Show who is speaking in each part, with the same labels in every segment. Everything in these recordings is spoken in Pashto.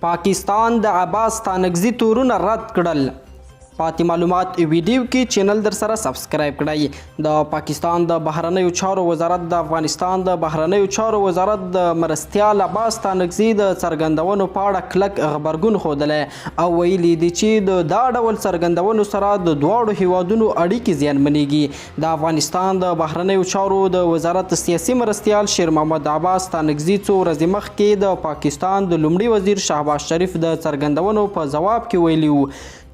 Speaker 1: پاکستان د عباس ستانکزي تورونه رد کړل. پاتې معلومات ویډیو کې چینل در سره سبسکرایب کړئ. د پاکستان د بهرنیو چارو وزارت د افغانستان د بهرنیو چارو وزارت د مرستیال عباس ستانکزي د څرګندونو په اړه کلک غبرګون ښودلی او ویلي دي چې د دا ډول څرګندونو سره د دواړو هیوادونو اړیکې زیانمنیږي. د افغانستان د بهرنیو چارو د وزارت سیاسي مرستیال شیر محمد عباس ستانکزي څو ورځې مخکې د پاکستان د لومړي وزیر شهباز شریف د څرګندونو په ځواب کې ویلي وو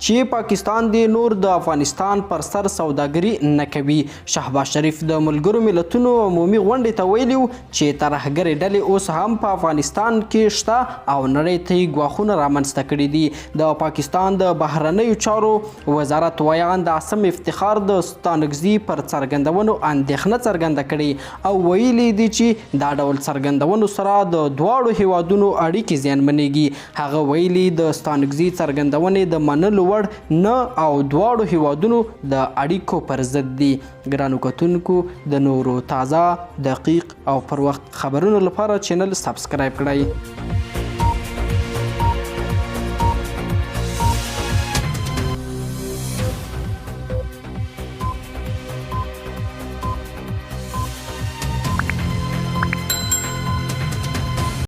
Speaker 1: چې پاکستان دې نور د افغانستان پر سر سوداګري نه کوي. شهباز شریف د ملګرو ملتونو عمومي غونډې ته ویلي وو چې ترهګرې ډلې اوس هم په افغانستان کې شته او نړۍ ته یې ګواښونه رامنځته کړي دي. د پاکستان د بهرنیو چارو وزارت ویاند عاصم افتخار د ستانکزي پر څرګندونو اندېښنه څرګنده کړې او ویلي دي چې دا ډول څرګندونو سره د دواړو هیوادونو اړیکې زیانمنېږي. هغه ویلي، د ستانکزي څرګندونې د منلو وړ نه او دواړو هیوادونو د اړیکو پر ضد دي. ګرانو کتونکو، د نورو تازه، دقیق او پر وخت خبرونو لپاره چینل سبسکرایب کړئ.